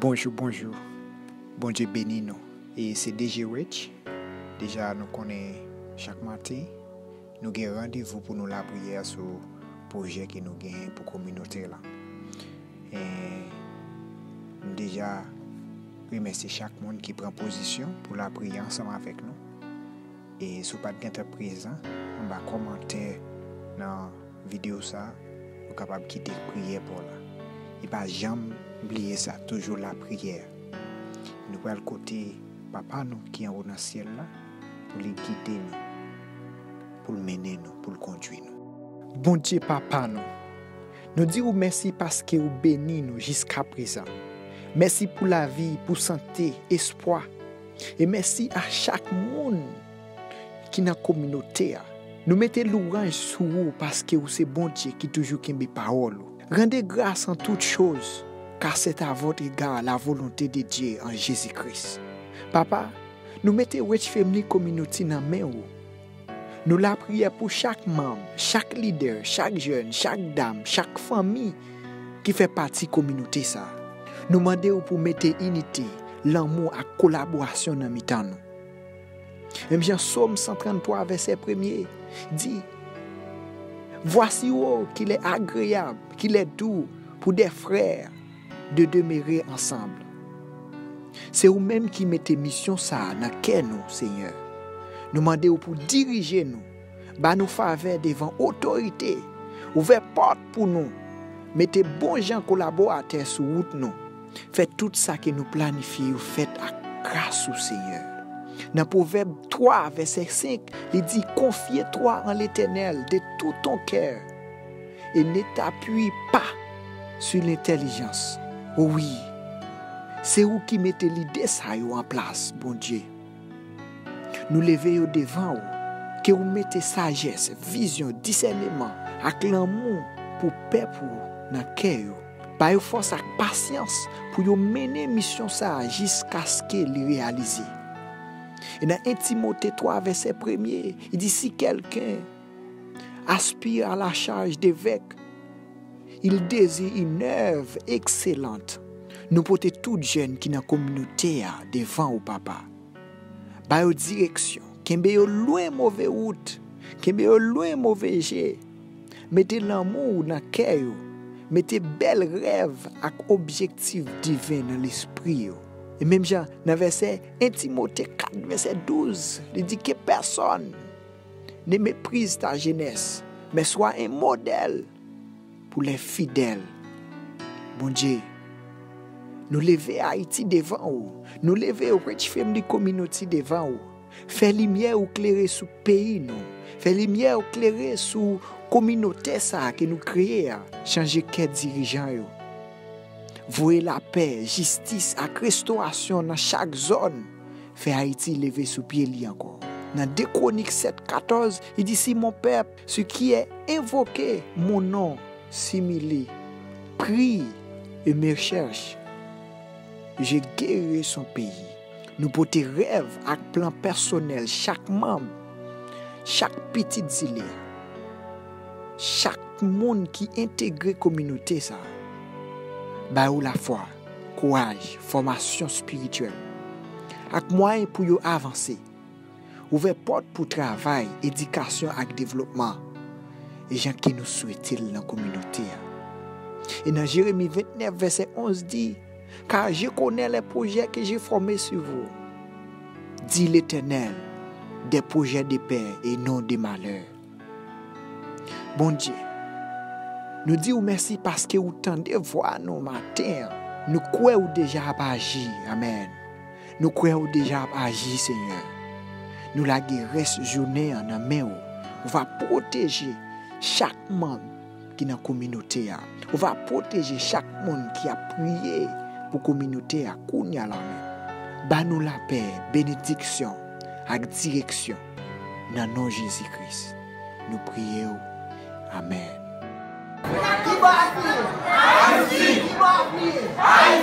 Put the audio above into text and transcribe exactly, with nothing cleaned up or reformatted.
Bonjou, bonjou. Bondye beni nou. E se D J Rich. Deja nou konnen chak maten, nou gen randevou pou nou lapriyè sou pwojè ke nou genyen pou kominote la. E m deja remèsye chak moun ki pran pozisyon pou lapriyè ansanm avèk nou. E si w pa t gentan prezan, anba kòmantè nan videyo sa, ou kapab kite priyè pa w la. E pa janm bliye sa, toujou lapriyè. Nou pral kote Papa nou ki anwo nan syèl la pou li gide nou, pou l mennen nou, pou l kondui nou. Bondye Papa nou, nou di w mèsi paske w beni nou jiskaprezan. Mèsi pou lavi, pou sante, espwa. E mèsi a chak moun ki nan kominote a. Nou mete louwanj sou ou paske ou se Bondye ki toujou kenbe pawòl ou. Rendez grâce en toutes choses, car c'est à votre égard la volonté de Dieu en Jésus-Christ. Papa, nou mete Rich Family Community nan men ou. Nou lapriyè pou chak manm, chak lidè, chak jèn, chak dam, chak fanmi ki fè pati kominote sa a. Nou mande w pou mete inite, lanmou ak kolaborasyon nan mitan nou. Menm jan Sòm san tranntwa vèsè premye di, Voici, oh, qu'il est agréable, qu'il est doux pour des frères de demeurer ensemble. Se ou menm ki mete misyon sa a nan kè nou, Senyè. Nou mande w pou dirije nou, ba nou favè devan otorite, ouvè pòt pou nou, mete bon jan kolaboratè sou wout nou. Fè tout sa ke nou planifye yo fèt ak gras ou, Senyè. Nan Pwovèb twa, vèsè senk, li di, Confie-toi en l'Éternel de tout ton cœur et ne t'appuie pas sur l'intelligence. Wi, se ou ki mete lide sa yo an plas, Bondye. Nou leve yo devan ou, ke ou mete sajès, vizyon, disèneman ak lanmou pou pèp ou nan kè yo. Ba yo fòs ak pasyans pou yo mennen misyon sa a jiskaske li reyalize. E nan en Timote twa vèsè premye, li di, Si quelqu'un aspire à la charge d'évêque, il désire une œuvre excellente. Nou pote tout jèn ki nan kominote a devan ou, Papa. Ba yo direksyon, kenbe yo lwen move wout, kenbe yo lwen move je. Mete lanmou ou nan kè yo, mete bèl rèv ak objektif diven nan lespri yo. E menm jan nan vèsè en Timote kat, vèsè douz, li di, Que personne ne méprise ta jeunesse, mais sois un modèle pour les fidèles. Bondye, nou leve Ayiti devan ou. Nou leve Rich Family Community devan ou. Fè limyè ou klere sou peyi nou. Fè limyè ou klere sou kominote sa a ke nou kreye a. Chanje kè dirijan yo. Voye lapè, jistis ak restorasyon nan chak zòn. Fè Ayiti leve sou pye li ankò. Nan de Kwonik sèt katòz, li di, Si mon peuple, ce qui est invoqué mon nom, s'humilie, prie et me cherche, je guérirai son pays. Nou pote rèv ak plan pèsonèl chak manm, chak pitit zile a, chak moun ki entegre kominote sa a. Ba yo lafwa, kouraj, fòmasyon espirityèl, ak mwayen pou yo avanse. Ouvè pòt pou travay, edikasyon ak devlopman, e jan ke nou swete l nan kominote a. E nan Jeremi vennèf, vèsè onz di, Car je connais les projets que j'ai formés sur vous, dit l'Éternel, des projets de paix et non de malheur. Bondye, nou di w mèsi paske ou tande vwa nou maten an. Nou kwè ou deja ap aji. Amèn. Nou kwè ou deja ap aji, Senyè. Nou lage rès jounen an nan men ou. Ou va pwoteje chak manm ki nan kominote a. Ou va pwoteje chak moun ki ap priye pou kominote a kounye a la menm. Ba nou lapè, benediksyon ak direksyon nan non Jezi Kris. Nou priye w. Amèn. Kiba ap priye? Ayiti! Kiba ap priye?